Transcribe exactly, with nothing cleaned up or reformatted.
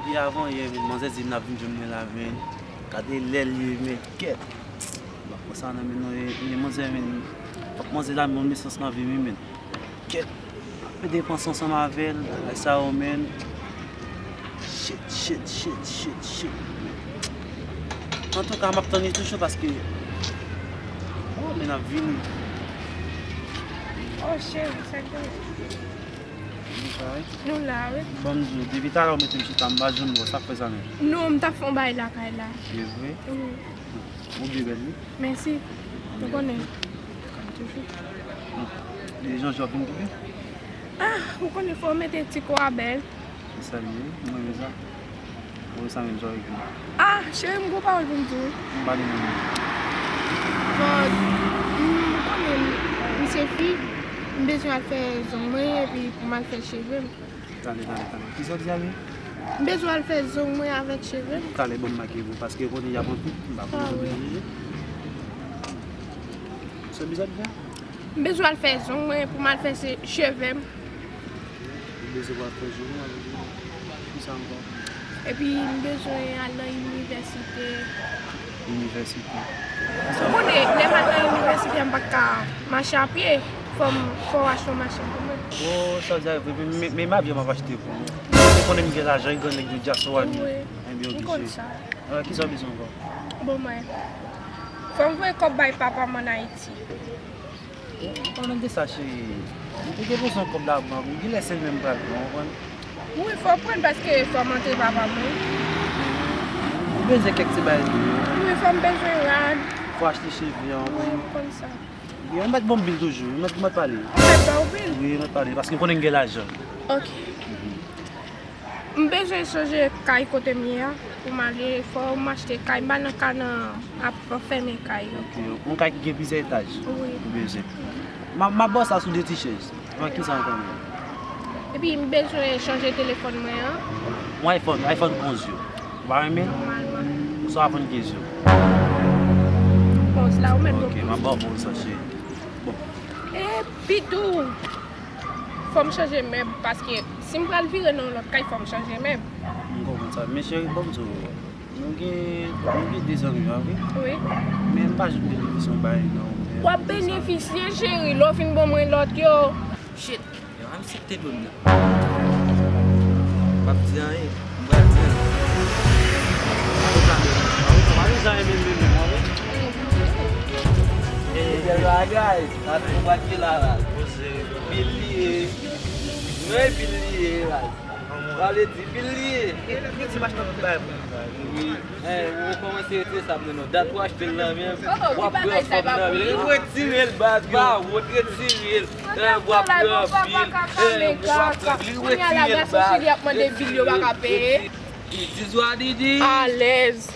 Depi avan yè, men, manzè di m l ap vin jwenn mwen la, men. Gade lè l ye, men, kèt. M ap pran sa nan men non, e, e, manzè, men. Fòk manzè la, men, nesans nan vi m, men. Kèt. Mwen depanse ansanm avè l, bagay sa yo, men. Shit, shit, shit, shit, shit. Antouka, m ap tann li toujou paske, oh, men ap vini. Oh, cheri, sa k gen? Nou la, wi. Ban m di w, depi talè w mete m chita, m pa janm wè w, sa k fè sa menm? Non, m t ap fè yon bagay lakay la. Se vre? Wi. Ou byen bèl, wi. Mèsi. Ou konnen. Kòm toujou. Hmm. E jan jòb vin pi byen? Ah, ou konnen fò w mete ti kò a bèl. Se sa l ye, wi. Mwen renmen sa. Ou wè sa menm jan avèk li. Ah, cheri, m gon pawòl pou m di w. M pa di non. Bon, m konnen m se fi, m bezwen al fè zong mwen epi pou m al fè cheve m. Tande, tande, tande. Kisa w di a menm? M bezwen al fè zong mwen avèk cheve m. Talè ban m make pou, paske konnen y ap anpil, m pa konnen kote m jije. Sa w bezwen al fè? M bezwen al fè zong mwen pou m al fè se-, cheve m. Ou bezwen al fè zong mwen avèk li. Kisa ankò? Epi m bezwen al nan inivèsite. Inivèsite. Ou konnen, lè m al nan inivèsite a, m pa t ka mache a pye. Fò m, fò w achte yon machin pou mwen. Oh, sa w di a vre, men, men, men m avyon m ap achte pou ou. Ou konnen m gen lajan, grannèg de dyaspora m yo. Wi. Ebyen, oblije. M konn sa. Ah, kisa w bezwen ankò? Bon, mwen. Fò m voye kòb bay papa m ann Ayiti. Palan de sa, cheri, m te gen bezwen kòb la bank, ou genlè se l menm pral pran, w konprann? Wi, fò w pran l paske fò m antre papa m, wi. Ou bezwen kèk ti bagay tou, wi. Wi, fò m bezwen rad. Fò achte cheve an, wi. Wi, m konn sa. Yo, mèt ban m bil toujou, mèt, mèt pale. Mèt ba w bil? Wi, mèt pale, paske m konnen m gen lajan. Ok. M bezwen chanje kay kote m ye a pou m ale. Fò m achte kay. M pa nan ka nan ap fèmen kay yo. Ok, yon kay ki gen plizyè etaj. Wi. Ou bezwen. M a, m a ba w sa sou de ti chèz. Mwen, kisa ankò menm? Epi m bezwen chanje telefòn mwen an. Yon iPhone, iPhone onz yo. Ou pa renmen l? Nòmalman. Sa w ap vann kenz yo. Onz la, ou mèt bon. Ok, m a ba w onz sa, cheri. Bon. Epi tou, fò m chanje mèb, paske si m pral vire nan yon lòt kay, fò m chanje mèb. M konprann sa. Men cheri, ban m di w, nou gen, nou gen de zanmi, pa vre? Wi. Men m pa janm benefisye yon bagay nan ou. W ap benefisye, cheri, lè w fin ban mwen lòt yo. Shit. Yo, a m sip te dlo m nan. M p ap di anyen. M pral di anyen. Mari jan e menm menm menm wi. Bèl bagay. Sa tou pa ki la la. Poze. Bil li ye. Mwen bil li ye la. Pale di bil li ye. Gen ti mach nan tout bagay pou nou. Wi. Eh, ou kòmanse retire sa pou nou. Dat ou achte l nan men, w ap pran fòm nan men. Retire l, baz, pa wont, retire l. Eh, w ap pran bil. Eh, w ap pran bil, retire l, baz. Retire l. Didi zwa Didi. Alèz.